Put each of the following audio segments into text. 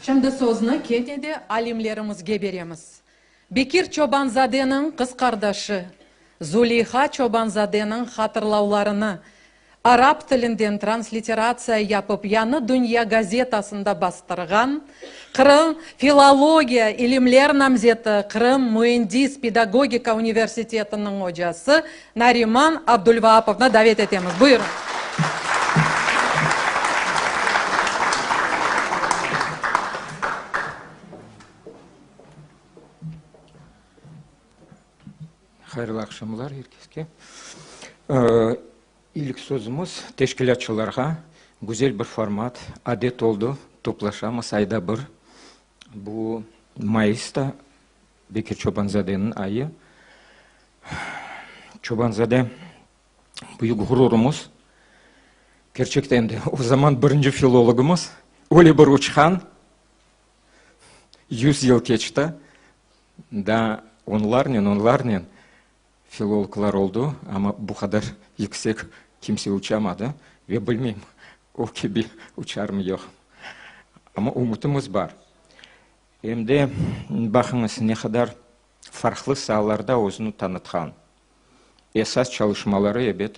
Şimdi sözni kene de alimlerimizge beremiz. Bekir Çoban-zadeniñ qız qardaşı Zuleyha Çoban-zadeniñ hatırlavlarını arap tilinden transliteratsiya yapıp Yañı dünya gazetasında bastırğan Qırım filologiya ilimler namzeti, Qırım müendis-pedagogika universitetiniñ ocası Nariman Abdulvaapovnı davet etemiz. Buyurıñ. Hayırlı aqşamlar er keske. İlk sözümiz teşkilâtçılarğa, güzel bir format, adet oldı, toplaşamız ayda bir. Bu mayısta, Bekir Çobanzadeniñ ayı. Çobanzade büyük ğururımız. Kerçekten de, o zaman birinci filologımız, öyle bir uçqan, 100 yıl keçti, daa onlarnen, onlarnen Filologlar oldu, amma bu qadar yüksek kimse uçamadı ve bilmeyim, o kibi uçarmı yoq. Amma ümütimiz bar. Em de, baqıñız, ne qadar farqlı saalarda özüni tanıtqan. Esas çalışmaları, ebet,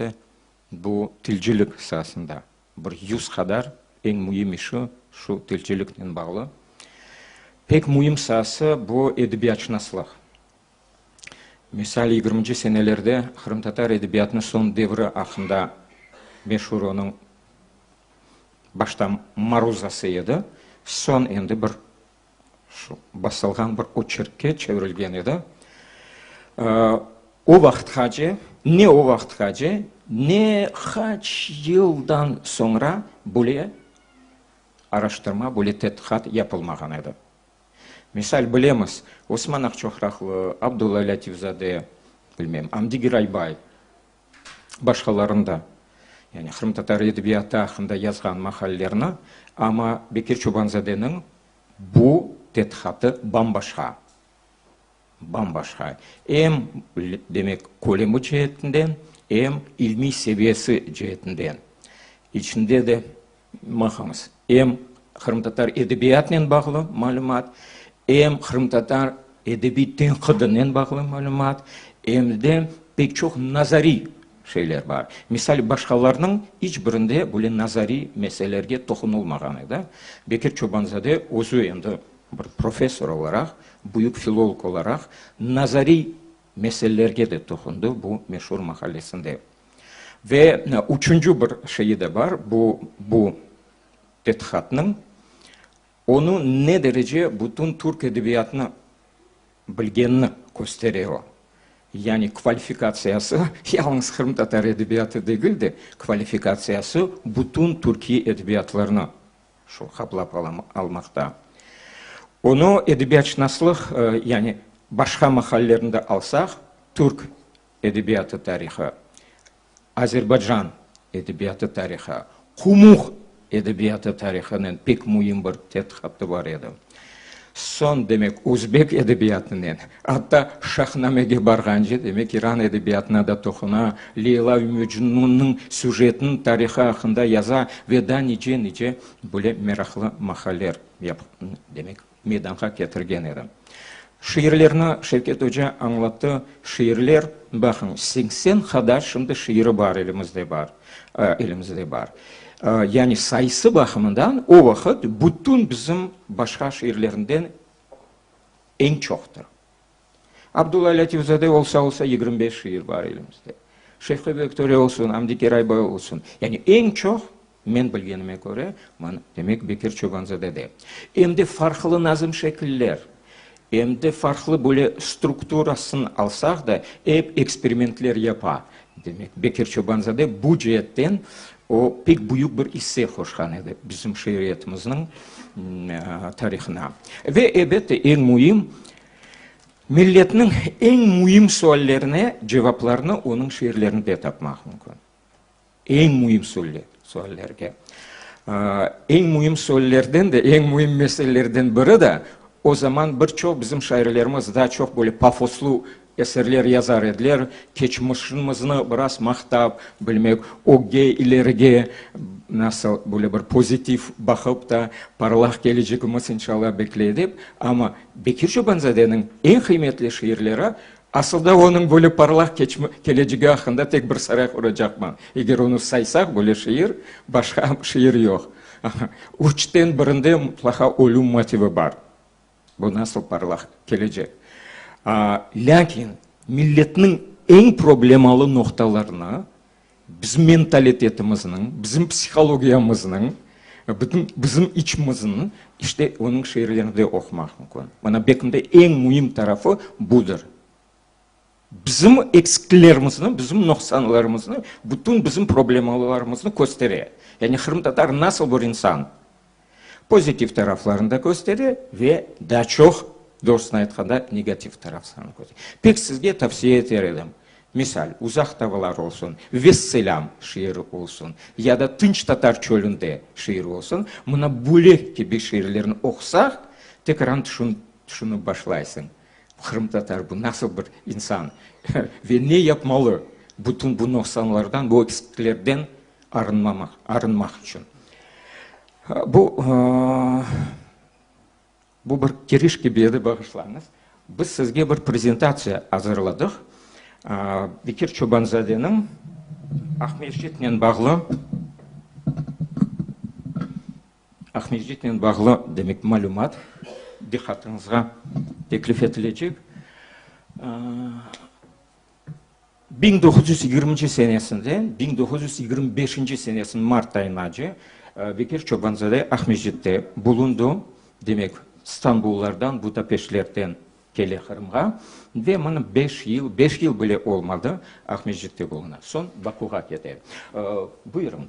bu tilcilik saasında. Bir yüz qadar eñ müim işi şu tilciliknen bağlı. Pek müim saası bu edebiyatşınaslıq. Misal, yigirminci senelerde qırımtatar edebiyatınıñ soñ devri aqqında meşur onıñ başta maruzası edi, soñ endi bir şu basılğan bir oçerkke çevirilgen edi. O vaqıtqace, ne o vaqıtqace, ne qaç yıldan soñra böyle araştırma, böyle tedqiqat yapılmağan edi. Misal, bilemiz, Osman Aqçoqraqlı, Abdulla Lâtif-zade, bilmem, Amdi Giraybay, başqalarını da, yani qırımtatar edebiyatı aqqında yazğan maqalelerni, amma Bekir Çoban-zadeniñ bu tedqiqatı bam-başqa, bam-başqa, em, demek, kölemi ceetinden, em ilmiy seviyesi ceetinden. İçinde de Baqıñız, em qırımtatar edebiyatınen bağlı malümat, em qırımtatar edebiy tenqidinen bağlı malümat, em de pek çoq nazariy şeyler bar. Misal, başqalarnıñ iç birinde böyle nazariy meselelerge toqunılmağan edi. Bekir Çoban-zade özü endi bir professor olaraq, büyük filolog olaraq nazariy meselelerge de toqundı bu meşur maqalesinde. Ve üçünci bir şeyi de bar, bu, bu tedqiqatnıñ, onı ne derece bütün türk edebiyatını bilgenini köstere o. Yani kvalifikatsiyası yalıñız qırımtatar edebiyatı degil de, kvalifikatsiyası bütün türkiy edebiyatlarnı şu qaplap almaqta. Onı edebiyatşınaslıq, yani başqa maqalelerinde alsaq, türk edebiyatı tarihı, Azerbaycan edebiyatı tarihı, Qumuh edebiyatı tarihınen pek müim bir tedqiqatı bar edi. Soñ, demek, özbek edebiyatınen, atta Şahnamege barğance, demek, İran edebiyatına da toquna, Leyla ve Mecnunnıñ süjetiniñ tarihı aqqında yaza ve daa nice-nice böyle meraqlı maqaleler yap, demek, meydanğa ketirgen edi. Şiirlerni Şevket oca añlattı. Şiirler, baqıñ, 80 qadar şimdi şiiri bar elimizde bar, elimizde bar. Yani sayısı baqımından o vaqıt bütün bizim başqa şiirlerinden eñ çoqtır. Abdulla Lâtif-zade olsa-olsa 25 şiir bar elimizde. Şevqi Bektore olsun, Amdi Keraybay olsun. Yani eñ çoq Men bilgenime köre, mana, demek, Bekir Çoban-zadede. Em de farqlı nazım şekiller, em de farqlı böyle strukturasını alsaq da, ep eksperimentler yapa. Demek, Bekir Çoban-zade bu ceetten o pek büyük bir isse qoşqan edi bizim şiiriyetimizniñ tarihına. Ve, elbette, eñ müim, milletniñ eñ müim suallerine cevaplarnı onıñ şiirlerinde tapmaq mümkün. Eñ müim suallerge. Eñ müim suallerden de, eñ müim meselelerden biri de, o zaman bir çoq bizim şairlerimiz daa çoq böyle pafoslı Eserler yazar ediler, keçmişimizni biraz maqtap, bilmek, ögge, ilerige nasıl böyle bir pozitiv baqıp da, parlaq kelecegimiz, inşallah, bekley dep. Amma Bekir Çobanzadeniñ eñ qıymetli şiirleri, asıl da onıñ böyle parlaq kelecegi aqqında tek bir saray quracaqman. Eger onı saysaq, böyle şiir, başqa şiir yoq. Üçten birinde mutlaqa ölüm motivi bar. Bu nasıl parlaq kelecek? Lâkin milletniñ eñ problemalı noqtalarını, bizim mentalitetimizniñ, bizim psihologiyamıznıñ, bütün bizim içimizniñ, işte, onıñ şiirlerinde oqumaq mümkün. Mana belki de eñ müim tarafı budır. Bizim eksiklerimizni, bizim noqsanlarımıznı, bütün bizim problemalarımıznı köstere. Yani qırımtatar nasıl bir insan? Pozitiv taraflarını da köstere ve daa çoq, doğrusını aytqanda, negativ taraflarını köstere. Pek sizge tavsiye eter edim, misal, Uzaq tavlar olsun, Vesselâm şiiri olsun ya da Tınç tatar çölünde şiiri olsun, mına böyle kibi şiirlerni oqusaq, tekrar tüşünip başlaysıñ. Qırımtatar bu nasıl bir insan ve ne yapmalı bütün bu noqsanlardan, bu eksikliklerden arınmamaq, arınmaq içün? Bu, bu bir kiriş kibi edi, bağışlañız. Biz sizge bir prezentatsiya azırladıq. Bekir Çobanzadeniñ Aqmescitnen bağlı Aqmescitnen bağlı, demek, malümat diqqatıñızğa teklif etilecek. 1920 senesinden 1925 senesiniñ mart ayınace Bekir Çobanzade Aqmescitte bulundı, demek, Stambullardan, Budapeştlerden kele Qırımğa ve mına beş yıl, beş yıl bile olmadı, Aqmescitte buluna. Soñ Bakuğa kete. Buyurıñ.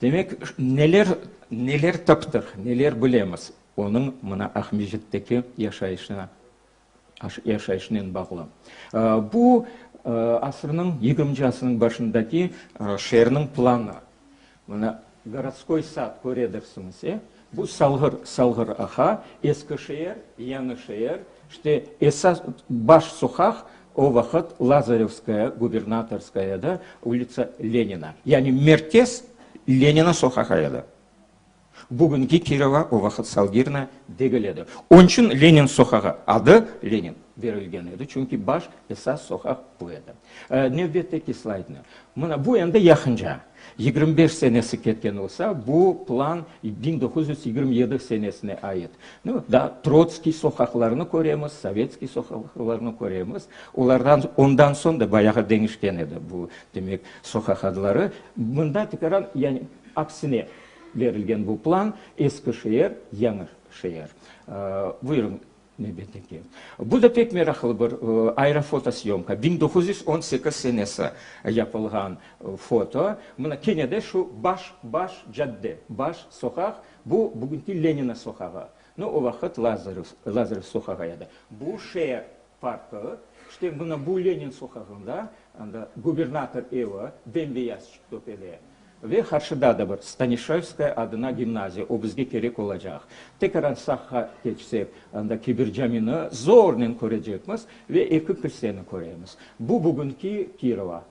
Demek, neler, neler taptıq, neler bilemiz onıñ mına Aqmescitteki yaşayışına, yaşayışınen bağlı. Bu asırnıñ, yigirminci asırnıñ başındaki şeerniñ planı. Mına Gorodskoy sad köredirsiñiz, e? Bu Salğır, Salğır aqa, eski şeer, yañı şeer. İşte, esas baş soqaq o vaqıt Lazarevskaya, Gubernatorskaya edi, ulitsa Lenina. Yani merkez Lenina soqağı edi. Bugünki Kirova o vaqıt Salgirna degil edi. Onıñ içün Lenin soqağı adı Lenin berilgen edi, çünki baş, esas soqaq bu edi. Nevbetteki slaydnı. Mına bu endi yaqınca, 25 senesi ketken olsa, bu plan 1927 senesine ait. Nu, daa Trotskiy soqaqlarını köremiz, Sovetskiy soqaqlarını köremiz. Olardan, ondan soñ da bayağı deñişken edi bu, demek, soqaq adları. Mında tekaran, yani aksine berilgen bu plan, eski şeer, yañı şeer. Buyurıñ. Nevbetteki. Bu da pek meraqlı bir aerofotosyomka. 1918 senesi yapılğan foto. Mına kene de şu baş, baş cadde, baş soqaq, bu bugünki Lenina soqağı. No, o vaqıt Lazarev, Lazarev soqağı edi. Bu şeer parkı. İşte, mına bu Lenin soqağında, anda gubernator evi, bem-beyaz töpede. Ve qarşıda da bir Stanişevskaya adına gimnaziya, o bizge kerek olacaq. Tekaran sağğa keçsek, anda Kebir camini zornen körecekmiz ve eki kilseni köremiz. Bu bugünki Kirova.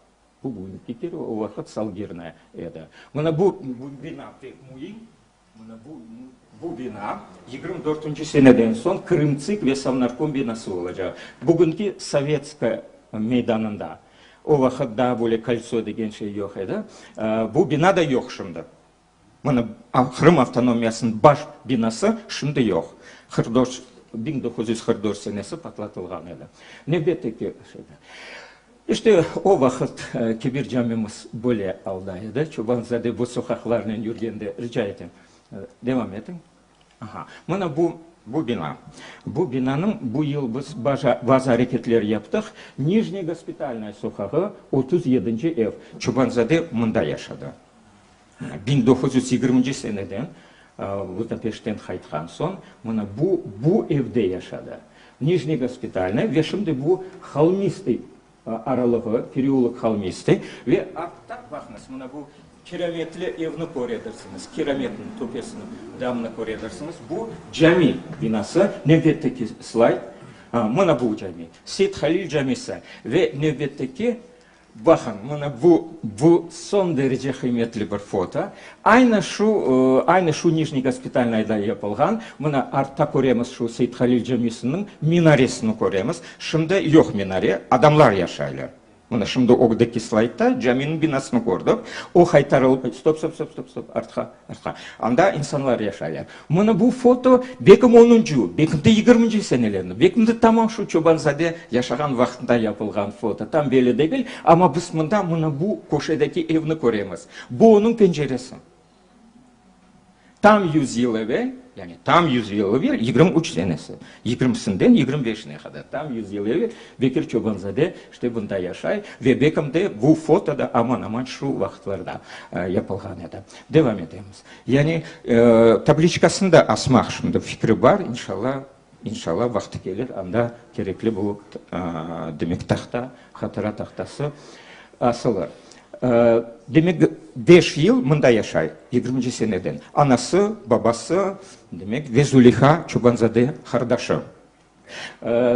Bu bugünki Kirova, o vaqıt Salgirnaya edi. Mına bu bina pek müim. Mına bu, bu bina 24-nci seneden soñ Krımtsik ve Sovnarkom binası olacaq. Bugünki Sovetskaya meydanında. O vaqıt daa böyle koltso degen şey yoq edi. Bu bina da yoq şimdi. Mına Qırım avtonomiyasınıñ baş binası şimdi yoq. 44, 1944 senesi patlatılğan edi. Nevbetteki şeyde. İşte, o vaqıt Kebir camimiz böyle alda edi. Çobanzade bu soqaqlarnen yürgende, rica etem, devam etiñ. Aha, mına bu, bu bina. Bu binanıñ bu yıl biz bazı areketler yaptıq. Nijniy Gospitalnaya soqağı, 37-nci ev. Çobanzade mında yaşadı. 1920-nci seneden Budapeştten qaytqan soñ, mına bu, bu evde yaşadı. Nijniy Gospitalnaya ve şimdi bu Holmistıy aralığı, pereulok Holmistıy. Ve artta, baqıñız, mına bu kirametli evni köredirsiñiz, kirametniñ töpesini, damnı köredirsiñiz. Bu cami binası. Nevbetteki slayd. Mına bu cami, Seyit Halil camisi. Ve nevbetteki, baqıñ, mına bu, bu soñ derece qıymetli bir foto. Aynı şu, aynı şu Nijniy Gospitalnayda yapılğan. Mına artta köremiz şu Seyit Halil camisiniñ minaresini köremiz. Şimdi yoq minare, adamlar yaşaylar. Mına şimdi ögdeki slaydda caminiñ binasını kördik. O qaytarılıp, stop, stop, stop, stop, stop, artqa, artqa. Anda insanlar yaşaylar. Mına bu foto belkim onuncı, belkim de yigirminci senelerinde, belkim de tamam şu Çobanzade yaşağan vaqtında yapılğan foto, tam belli degil, amma biz mında mına bu köşedeki evni köremiz. Bu onıñ penceresi. Tam yüz yıl evel, yani tam yüz yıl evel, 23 senesi, yigirmisinden 25-ine qadar, tam yüz yıl evel Bekir Çobanzade işte bunda yaşay ve belkim de bu foto da aman-aman şu vaqıtlarda yapılğan edi. Devam etemiz. Yani tabliçkasını da asmaq şimdi fikri bar, inşallah, inşallah vaqtı kelir, anda kerekli bu, demek, tahta, hatıra tahtası asılır. Demek, beş yıl mında yaşay, yigirminci seneden. Anası, babası, demek, ve Züleyha Çobanzade qardaşı.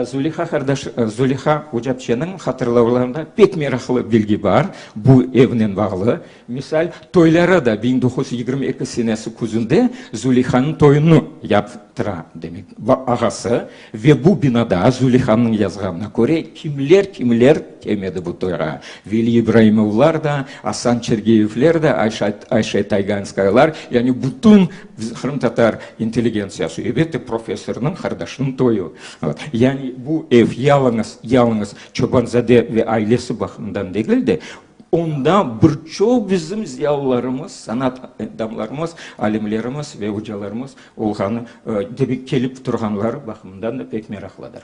Züleyha qardaş, Züleyha ocapçeniñ hatırlavlarında pek meraqlı bilgi bar bu evnen bağlı. Misal, toyları da 1922 senesi küzünde Züleyhanıñ toyunı yaptıra, demek, ağası. Ve bu binada, Züleyhanıñ yazğanına köre, kimler-kimler kelmedi bu toyğa, Veli İbraimovlar da, Asan Çergeyevler de, Ayşe Tayganskayalar, yani bütün qırımtatar intelligentsiyası, elbette, professornıñ qardaşınıñ toyu. Yani bu ev yalıñız, yalıñız Çobanzade ve ailesi baqımından degil de, Onda bir çoq bizim ziyalılarımız, sanat adamlarımız, alimlerimiz ve ocalarımız olğanı, demek, kelip turğanları baqımından da pek meraqlıdır.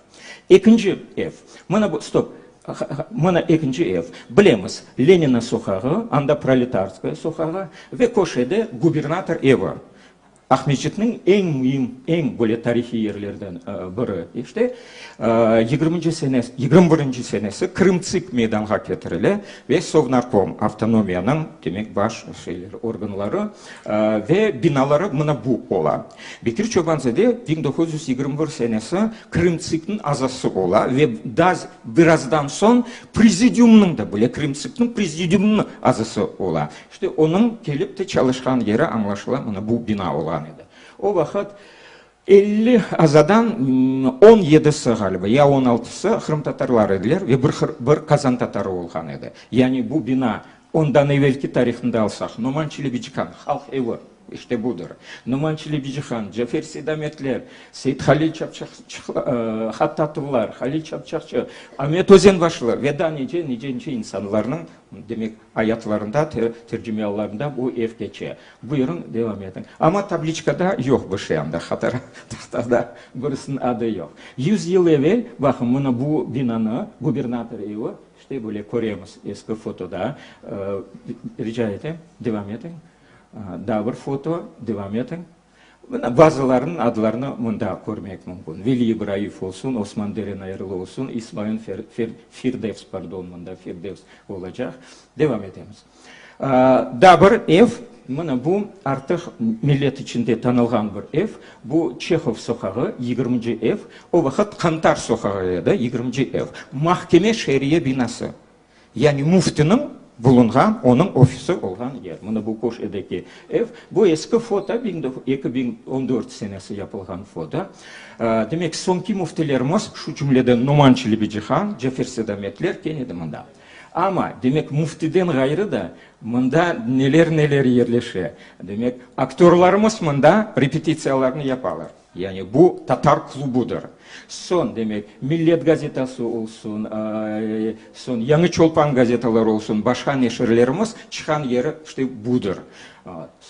Ekinci ev. Mına bu, stop, mına ekinci ev. Bilemiz, Lenina soqağı, anda Proletarskaya soqağı ve köşede gubernator evi. Aqmescitniñ eñ müim, eñ böyle tarihiy yerlerden biri, işte, yigirminci senesi, 21-nci senesi Krımtsik meydanğa ketirile ve Sovnarkom, avtonomiyanıñ, demek, baş şeyleri, organları ve binaları mına bu ola. Bekir Çobanzade 1921 senesi Krımtsikniñ azası ola ve daa birazdan soñ prezidiumnıñ da, böyle Krımtsikniñ prezidiumınıñ azası ola. İşte, onıñ kelip te çalışqan yeri, añlaşıla, mına bu bina olğan edi. O vaqıt 50 azadan on yedisi, ğaliba, ya on altısı qırımtatarlar ediler ve bir bir qazantatarı olğan edi. Yani bu bina, ondan evelki tarihını da alsaq, Noman Çelebicihan, Halq evi, işte budır. Noman Çelebicihan, Cafer Seydametler, Seythalil Hattatovlar, Halil Çapçaqçı, Amet Özenbaşlı ve daa nice, nice, nice insanlarnıñ, demek, Ayatlarında, tercimeiallarında bu ev keçe. Buyurıñ, devam etiñ. Amma tabliçkada yoq bir şey anda, hatıra tahtada birisiniñ adı yoq. Yüz yıl evel, baqıñ, mına bu binanı, gubernator evi, işte böyle köremiz eski fotoda. Rica etem, devam etiñ. Daa bir foto, devam etiñ. Mına bazılarınıñ adlarını mında körmek mümkün, Veli İbrayev olsun, Osman Derenayırlı olsun, İsmail Firdevs, pardon, mında Firdevs olacaq. Devam etemiz. Daa bir ev, mına bu artıq millet içinde tanılğan bir ev, bu Çehov soqağı, yigirminci ev, o vaqıt Qantar soqağı edi, yigirminci ev, mahkeme şeriye binası. Yani müftiniñ bulunğan, onıñ ofisi olğan yer. Mına bu köşedeki ev. Bu eski foto, 2014 senesi yapılğan foto. Demek, soñki müftilerimiz, şu cümleden Noman Çelebicihan, Cafer Sedametler kene de mında. Amma, demek, müftiden ğayrı da mında neler-neler yerleşe. Demek, aktörlarımız mında repetitsiyalarnı yapalar. Yani bu tatar klubudır. Soñ, demek, Millet gazetası olsun, soñ Yañı Çolpan gazetaları olsun, başqa neşirlerimiz çıqqan yeri işte budır.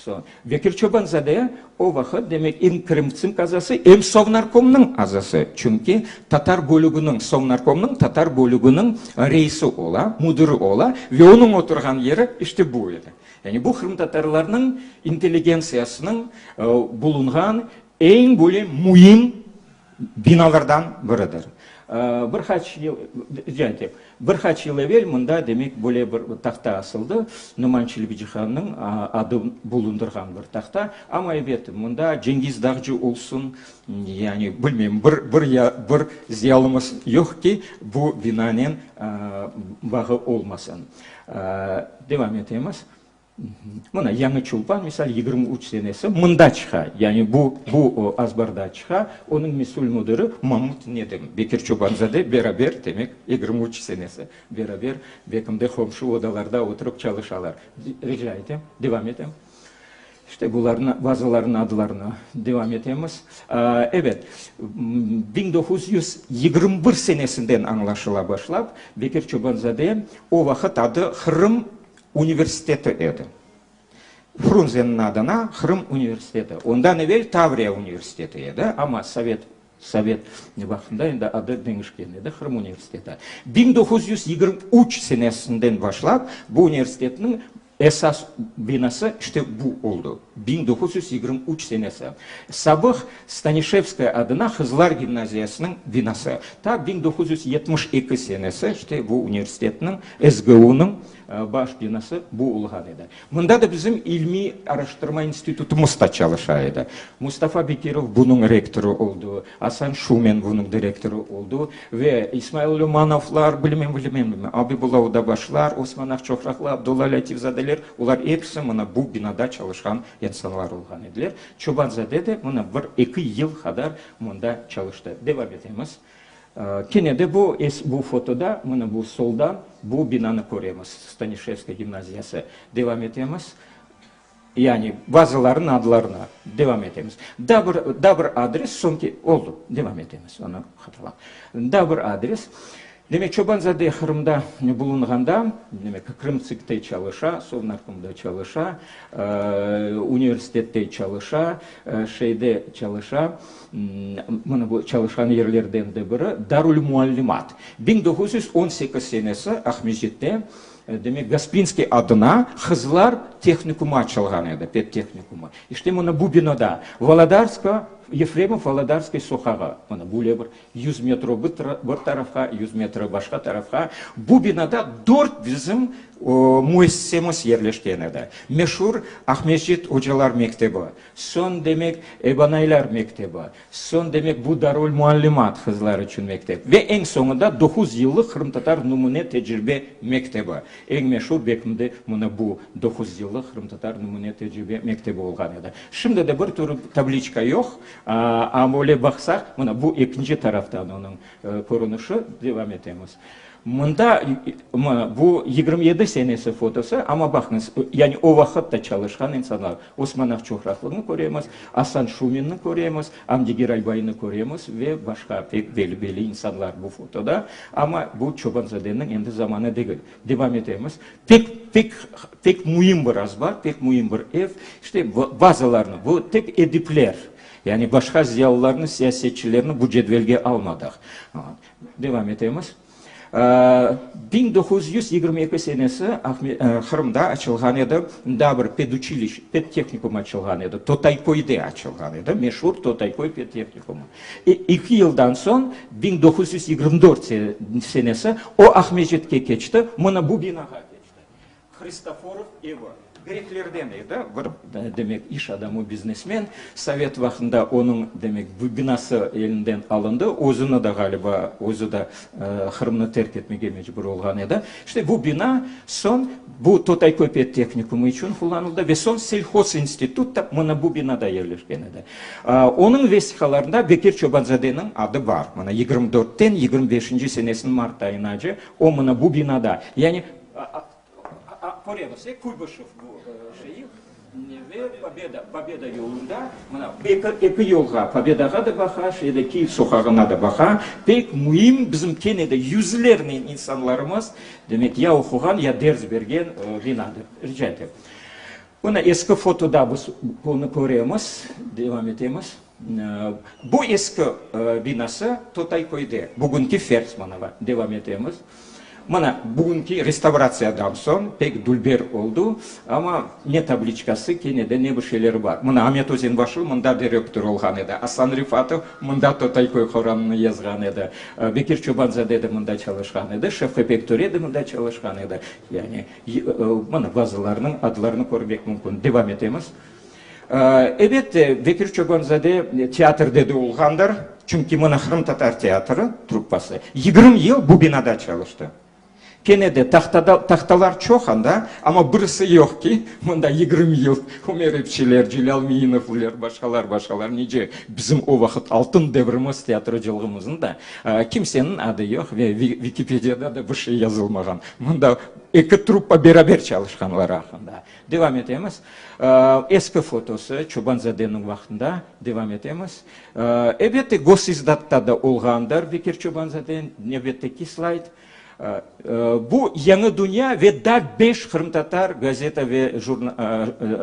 Soñ, Bekir Çobanzade o vaqıt, demek, em Krımtsink azası, em Sovnarkomnıñ azası, çünki tatar bölüginiñ, Sovnarkomnıñ tatar bölüginiñ reisi ola, müdiri ola ve onıñ oturğan yeri işte bu edi. Yani bu qırımtatarlarnıñ intelligentsiyasınıñ bulunğan eñ böyle müim binalardan biridir. Bir qaç yıl, rica etem, bir qaç yıl evel mında, demek, böyle bir tahta asıldı, Noman Çelebicihannıñ adı bulundırğan bir tahta. Amma, ebet, mında Cengiz Dağcı olsun, yani, bilmeyim, bir, bir, bir ziyalımız yoq ki, bu binanen bağı olmasın. Devam etemiz. Mına, Yañı Çulpan, misal, 23 senesi mında çıqa, yani bu, bu azbarda çıqa, onıñ mesül müdiri Mamut Nedim, Bekir Çobanzade beraber, demek, 23 senesi beraber Bekimde qomşu odalarda oturıp çalışalar. Rica etem, devam etem. İşte bularnı, bazılarınıñ adlarını devam etemiz. Evet, 1921 senesinden añlaşıla başlap, Bekir Çobanzade, o vaqıt adı Qırım universiteti edi. Frunzeniñ adına Qırım universiteti. Ondan evel Tavriya universiteti edi, amma sovet sovet vaqtında endi adı deñişken edi, Qırım universiteti. 1923 senesinden başlap bu universitetniñ esas binası işte bu oldı. 1923 senesi. Sabıq Stanişevskaya adına qızlar gimnaziyasınıñ binası. Ta 1972 senesi işte bu universitetniñ, SGU-nıñ Baş binası bu olğan edi. Mında da bizim ilmiy araştırma institutımız da çalışa edi. Mustafa Bekirov bunıñ rektorı oldı, Asan Şumen bunıñ direktorı oldı ve İsmail Lümanovlar, bilmem, bilmem, bilmem, Abibulla Odabaşlar, Osman Aqçoqraqlı, Abdulla Lâtifzadeler, olar episi mına bu binada çalışqan insanlar olğan ediler. Çobanzade de mına bir eki yıl qadar mında çalıştı. Devam etemiz. Kene de bu bu fotoda, mına bu soldan bu binanı köremiz, Stanişevskaya gimnaziyası. Devam etemiz. Yani bazılarınıñ adlarını devam etemiz. Daa bir, daa bir adres, soñki, oldu, devam etemiz, onı hatırlam. Daa bir adres. Demek, Çobanzade Qırımda bulunğanda, demek, Krımtsikte çalışa, Sovnarkomda çalışa, universitette çalışa, şeyde çalışa, Mına bu çalışqan yerlerden de biri, Darülmuallimat. 1918 senesi Aqmescitte, demek, Gasprinskiy adına qızlar tehnikumı açılğan edi, pedtehnikumı. İşte, mına bu binada, Volodarskogo, Yefremov Volodarskıy soqağı, mına böyle bir yüz metro bir tarafqa, yüz metro başqa tarafqa, bu binada dört bizim müessisemiz yerleşken edi. Meşur Aqmescit ocalar mektebi, Soñ, demek, Ebanaylar mektebi. Soñ, demek, bu Darülmuallimat, qızlar içün mektep. Ve eñ soñunda doquz yıllıq qırımtatar numune tecribe mektebi. Eñ meşur belki de mına bu doquz yıllıq qırımtatar numune tecribe mektebi olğan edi. Şimdi de bir türlü tabliçka yoq, amma öyle baqsaq, mına bu ekinci taraftan onıñ körünişi. Devam etemiz. Mında, mına, bu 27 senesi fotosı, amma baqıñız, yani o vaqıt da çalışqan insanlar, Osman Aqçoqraqlını köremiz, Asan Şuminni köremiz, Amdi Giraybaynı köremiz ve başqa pek belli-belli insanlar bu fotoda. Amma bu Çobanzadeniñ endi zamanı degil. Devam etemiz. Pek, pek, pek müim bir azbar, pek müim bir ev. İşte, bazılarını, bu tek edipler, yani başqa ziyalılarnı, siyasetçilerni bu cedvelge almadıq. Devam etemiz. 1922 senesi Qırımda açılğan edi daa bir peduçiliş, pedtehnikum açılğan edi, Totayköyde açılğan edi, meşur Totayköy pedtehnikumı. Eki yıldan soñ, 1924 senesi, o Aqmescitke keçti, mına bu binağa keçti. Hristoforov evi. Greklerden edi, bir, demek, iş adamı, biznesmen. Sovet vaqtında onıñ, demek, bu binası elinden alındı. Özüni de, ğaliba, özü de Qırımnı terk etmege mecbur olğan edi. İşte, bu bina soñ bu Totayköy pedtehnikumı içün qullanıldı ve soñ selhozinstitut da mına bu binada yerleşken edi. Onıñ vesiqalarında Bekir Çobanzadeniñ adı bar. Mına yigirmi dörtten yigirmi beşinci senesiniñ mart ayınace o mına bu binada, yani Köremiz, Kuybışev bu şeyi ve Pobeda, Pobeda yolunda, mına, eki, eki yolğa, Pobedağa da baqa, şeyde Kiyev soqağına da baqa. Pek müim, bizim kene de yüzlernen insanlarımız, demek, ya oquğan, ya ders bergen binadır. Rica etem. Mına eski fotoda biz bunı köremiz. Devam etemiz. Bu eski binası Totayköyde, bugünki Fersmanova. Devam etemiz. Mına, bugünki restavratsiyadan soñ pek dülber oldu, amma ne tabliçkası, kene de ne bir şeyleri bar. Mına, Amet Özenbaşlı mında direktor olğan edi, Asan Refatov mında Totayköy horanını yazğan edi, Bekir Çobanzade de mında çalışqan edi, Şevqi Bektöre de mında çalışqan edi. Yani, mına, bazılarınıñ adlarını körmek mümkün. Devam etemiz. Ebet, Bekir Çobanzade teatrde de olğandır, çünki mına Qırımtatar teatri truppası 20 yıl bu binada çalıştı. Kene de tahtada, tahtalar çoq anda, amma birisi yoq ki, mında 20 yıl Ümer İpçiler, Celâl Meinovlar, başqalar, başqalar, nice bizim o vaqıt altın devrimiz teatrocılığımıznıñ da kimseniñ adı yoq ve Vikipediyada da bir şey yazılmağan. Mında eki truppa beraber çalışqanları aqqında. Devam etemiz. Eski fotosı, Çobanzadeniñ vaqtında. Devam etemiz. Elbette, Gosizdatta da olğandır Bekir Çobanzade, nevbetteki slayd. Bu Yañı dünya ve daa beş qırımtatar gazeta ve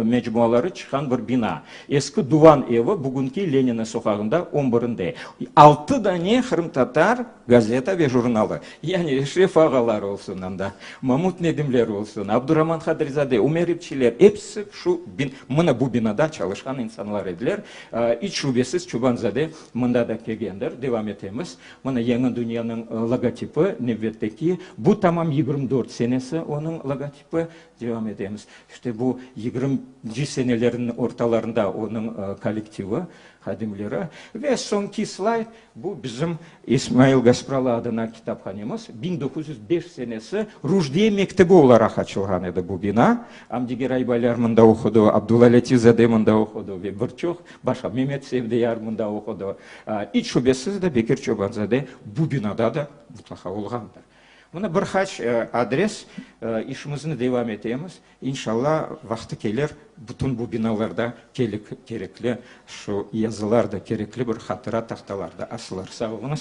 mecmuaları çıqqan bir bina. Eski Duvan evi, bugünki Lenina soqağında on birinde. Altı dane qırımtatar gazeta ve jurnalı. Yani Eşref ağalar olsun anda, Mamut Nedimler olsun, Abduraman Qadrizade, Ümer İpçiler, episi şu mına bu binada çalışqan insanlar ediler. İç şübesiz Çobanzade mında da kelgendir. Devam etemiz. Mına Yañı dünyanıñ logotipi, nevbetteki. Bu tamam 24 senesi onıñ logotipi. Devam etemiz. İşte bu yigirminci senelerniñ ortalarında onıñ kollektivi, hadimleri. Ve soñki slayd, bu bizim İsmail Gaspralı adına kitaphanemiz. 1905 senesi Ruşdiye mektebi olaraq açılğan edi bu bina. Amdi Geraybaylar mında oqudı, Abdulla Lâtif-zade mında oqudı ve bir çoq başqa, Memet Sevdiyar mında oqudı. İç şübesiz de Bekir Çoban-zade bu binada da mutlaqa olğandır. Mına bir qaç adres, işimizni devam etemiz. İnşalla, vaqtı kelir, bütün bu binalarda kerekli şu yazılar da, kerekli bir hatıra tahtalar da asılır. Sağ oluñız.